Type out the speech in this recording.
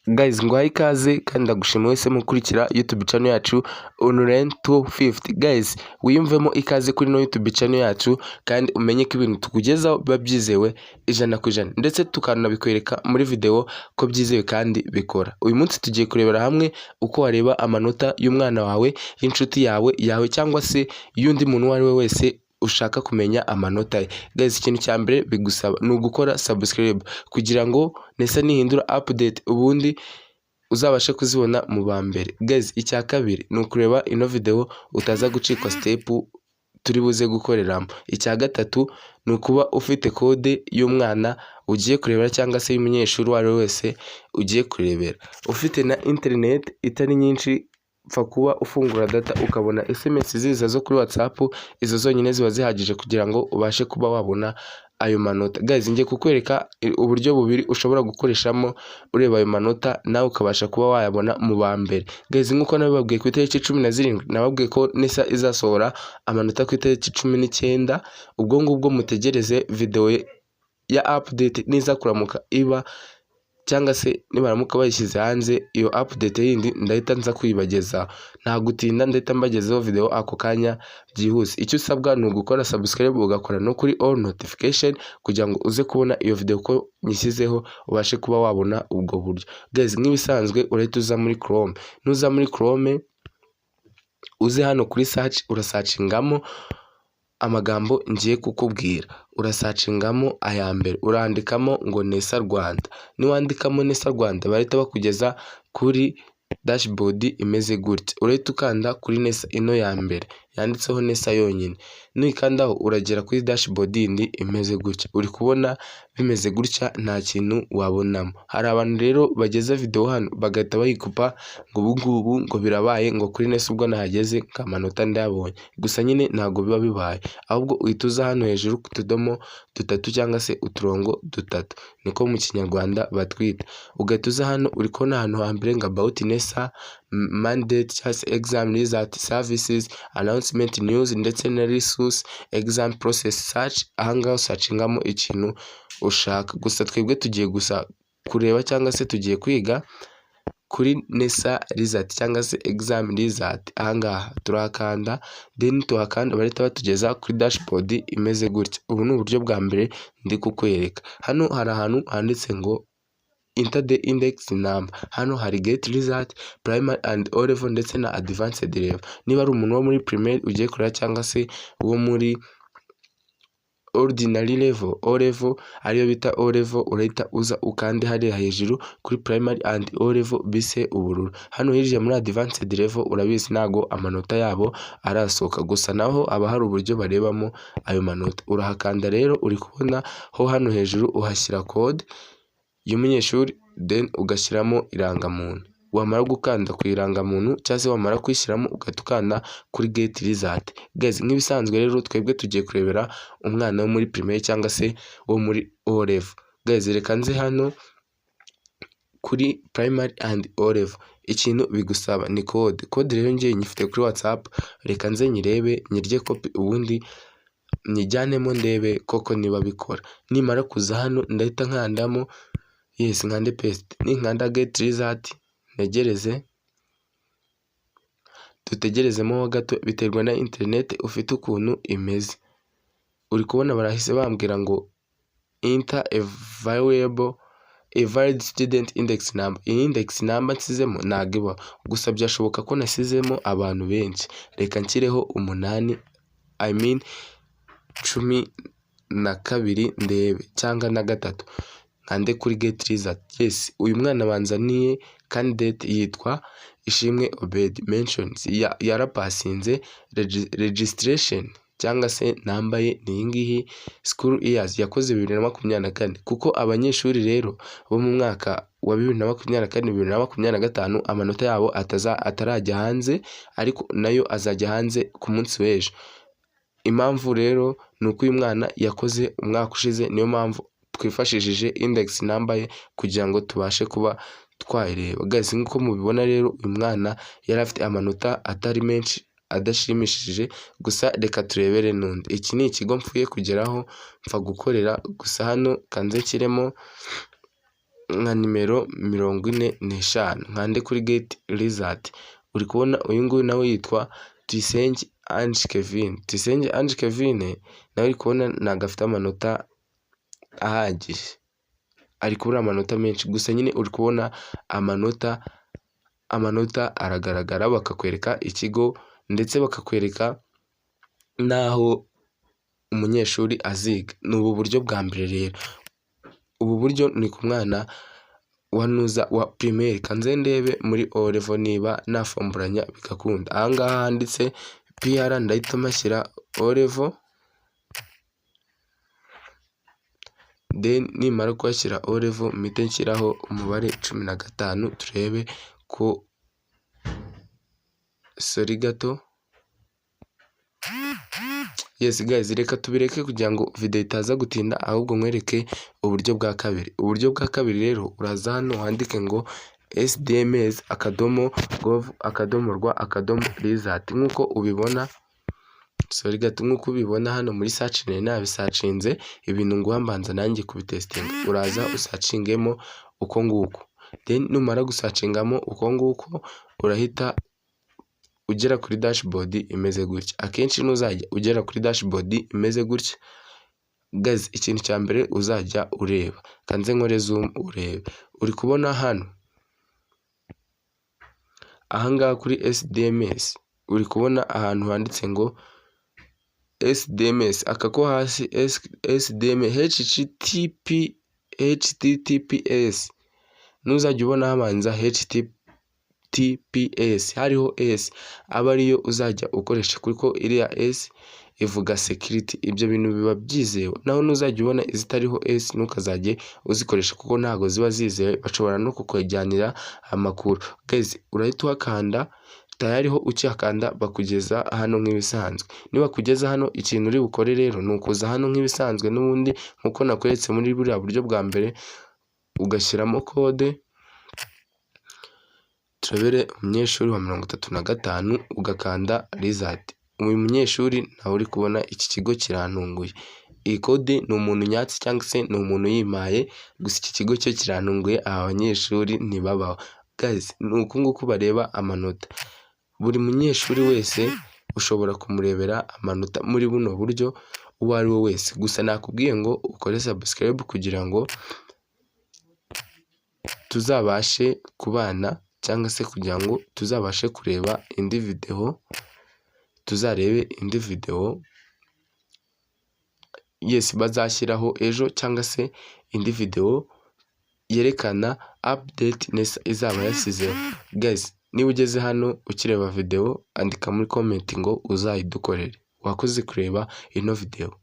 Guys, nguhaye ikaze kandi ndagushima wese mukurikira YouTube channel yacu Online 250. Guys, wiyumvemo ikaze kuri no YouTube channel yacu kandi umenye ko ibintu tukugezaho biba byizewe 100%, ndetse tukanabikwereka muri video ko byizewe kandi bikora. Uyu munsi tugiye kurebera hamwe uko wareba amanota y'umwana wawe, y'inshuti yawe, yawe cyangwa se y'undi muntu uwo ari we wese ushaka kumenya amanota ye. Guys, ikintu cya mbere bigusaba ni ugukora subscribe kugira ngo NESA nihindura update ubundi uzabashe kuzibona mu ba mbere. Guys, icya kabiri ni ukureba ino video utaza gucikwa step turi buze gukoreramo. Icya gatatu ni ukuba ufite code y'umwana ugiye kurebera cyangwa se y'umunyeshuri uwo ari we wese ugiye kurebera. Ufite na internet itari nyinshi, pfa kuba ufungura data ukabona SMS ziza zo kuri WhatsApp, izo zonyine ziba zihagije kugira ngo ubashe kuba wabona ayo manota. Guys, ngiye kukwereka uburyo bubiri ushobora gukoreshamo ureba ayo manota, nawe ukabasha kuba wayabona mu ba mbere. Guys, nk'uko nabibabwiye ku itariki 17, nababwiye ko NESA izasohora amanota ku itariki 19. Ubwo ngubwo mutegereze video ya update niza kuramuka iba, cyangwa se nibaramuka bayishyize hanze iyo update yindi, ndahita nza kuyibagezaho. Nta gutinda, ndahita mbagezaho video ako kanya byihuse. Icyo usabwa ni ugukora subscribe, ugakora no kuri all notification kugira ngo uze kubona iyo video ko nyishyizeho, ubashe kuba wabona ubwo buryo. Guys, nk'ibisanzwe urahita uza muri Chrome. Nuza muri Chrome, uze hano kuri search, urasearchingamo amagambo ngiye kukubwira. Urasearchingamo aya mbere, urandikamo ngo NESA Rwanda. Niwandikamo NESA Rwanda, barahita bakugeza kuri dashboard imeze gutya. Urahita ukanda kuri NESA ino ya mbere yanditseho NESA yonyine. Nuyikandaho uragera kuri dashboard yindi imeze gutya. Uri kubona bimeze gutya, nta kintu wabonamo. Hari abantu rero bageze video hano bagahita bayikupa ngo ubu ngubu ngo birabaye, ngo kuri NESA ubwo nahageze ngo amanota ndayabonye. Gusa nyine ntabwo biba bibaye, ahubwo uhita uza hano hejuru ku tudomo dutatu cyangwa se uturongo dutatu, niko mu Kinyarwanda batwita. Ugahita uza hano, uri kubona ahantu hambere ngo about NESA, mandate cyangwa se exam result, services, announcement, news ndetse na resource, exam process, search. Ahangaha usearchingamo ikintu ushaka. Gusa twebwe tugiye gusa kureba cyangwa se tugiye kwiga kuri NESA result cyangwa se exam result. Ahangaha turahakanda, then tuhakanda barahita batugeza kuri dashboard imeze gutya. Ubu ni uburyo bwa mbere ndi kukwereka. Hano hari ahantu handitse ngo enter the index number. Hano hari get result, primary and O level ndetse na advanced level. Niba ari umuntu wo muri primaire ugiye kureba cyangwa se uwo muri ordinary level, O level, ariyo bita O level, urahita uza ukande hariya hejuru kuri primary and O level bise ubururu. Hano hirya muri advanced level, urabizi ntago amanota yabo arasohoka, gusa naho haba hari uburyo barebamo ayo manota. Urahakanda rero, uri kubona ho hano hejuru uhashyira code y'umunyeshuri, then ugashyiramo irangamuntu. Wamara gukanda ku irangamuntu cyangwa se wamara kuyishyiramo, ugahita ukanda kuri get result. Guys, nk'ibisanzwe rero twebwe tugiye kurebera umwana wo muri primaire cyangwa se wo muri O level. Guys, reka nze hano kuri primary and O level. Ikintu bigusaba ni code. Code rero ngiye nyifite kuri WhatsApp, reka nze nyirebe, nyirye copy, ubundi nyijyanemo ndebe koko niba bikora. Nimara kuza hano ndahita nkandamo, yes, nkande paste. Ninkanda get result, ntegereze, dutegerezemo gato, biterwa na internet ufite ukuntu imeze. Uri kubona barahise bambwira ngo enter a variable, a valid student index number. Iyi index number nsizemo ntabwo ibaho, gusa byashoboka ko nasizemo abantu benshi. Reka nshyireho umunani, I mean 12 ndebe, cyangwa na gatatu, nkande kuri get result. Yes, uyu mwana banzaniye candidate yitwa Ishimwe Obed mentions, yarapassinze. Registration cyangwa se number ye ni iyi ngiyi. School years yakoze 2024, kuko abanyeshuri rero bo mu mwaka wa 2024, 2025 amanota yabo atarajya hanze, ariko nayo azajya hanze ku munsi w'ejo. Impamvu rero ni uko uyu mwana yakoze umwaka ushize, niyo mpamvu twifashishije index number ye kugira ngo tubashe kuba twayireba. Guys, nk'uko mubibona rero, uyu mwana yari afite amanota atari menshi, adashimishije. Gusa reka turebere n'undi. Iki ni ikigo mfuye kugeraho, mpfa gukorera gusa. Hano kanze nshyiremo Nka nimero 45, nkande kuri get result. Uri kubona uyu nguyu nawe yitwa Tuyisenge Ange Kevin. Tuyisenge Ange Kevin nawe uri kubona ntabwo afite amanota ahagije, ari kubura amanota menshi. Gusa nyine uri kubona amanota aragaragara, bakakwereka ikigo ndetse bakakwereka n'aho umunyeshuri aziga. Ni ubu buryo bwa mbere rero. Ubu buryo ni ku mwana wa nuza wa primaire. Kanze ndebe muri O level niba nafomboranya bigakunda. Aha ngaha handitse PR ndahita mpashyira O level, then nimara kuhashyira O level mpite nshyiraho umubare 15, turebe ko, sorry gato. Yes guys, reka tubireke kugira ngo video itaza gutinda, ahubwo nkwereke uburyo bwa kabiri. Uburyo bwa kabiri rero, uraza hano wandike ngo sdms.gov.rw.result nk'uko ubibona. Sorry gato, nk'uko ubibona hano muri search nari nabisearchinze. Ibintu nguha mbanza nanjye kubitestinga. Uraza usearchingemo uko nguko, then numara gusearchingamo uko nguko urahita ugera kuri dashboard imeze gutya. Akenshi nuzajya ugera kuri dashboard imeze gutya guys, ikintu cya mbere uzajya ureba, kanze nkore zoom urebe. Uri kubona hano ahangaha kuri SDMS, uri kubona ahantu handitse ngo SDMS, aka ko hasi SDM HTTP HTTPS. Nuzajya ubona habanza HTTPS hariho S, aba ariyo uzajya ukoresha, kuko iriya S ivuga security, ibyo bintu biba byizewe. Naho nuzajya ubona izitariho S ntukazajye uzikoresha, kuko ntabwo ziba zizewe, bashobora no kukujyanira amakuru. Guys, urahita uhakanda tayari ho. Ukihakanda bakugeza hano nk'ibisanzwe. Nibakugeza hano, ikintu uri bukore rero ni ukuza hano nk'ibisanzwe n'ubundi nk'uko nakweretse muri buriya buryo bwa mbere, ugashyiramo code. Turebere umunyeshuri wa 35, ugakanda result. Uyu munyeshuri nawe uri kubona iki kigo kirantunguye. Iyi code ni umuntu nyatsi cyangwa se ni umuntu uyimpaye, gusa iki kigo cyo kirantunguye, aba banyeshuri ntibabaho. Guys, ni uku nguku bareba amanota. Buri munyeshuri wese ushobora kumurebera amanota muri buno buryo, uwo ari we wese. Gusa nakubwiye ngo ukore subscribe kugira ngo tuzabashe kubana, cyangwa se kugira ngo tuzabashe kureba indi video, tuzarebe indi video yes bazashyiraho ejo, cyangwa se indi video yerekana update NESA izaba yasizeho. Guys, niba ugeze hano ukireba video, andika muri comment ngo uzayidukorere. Wakoze kureba ino video.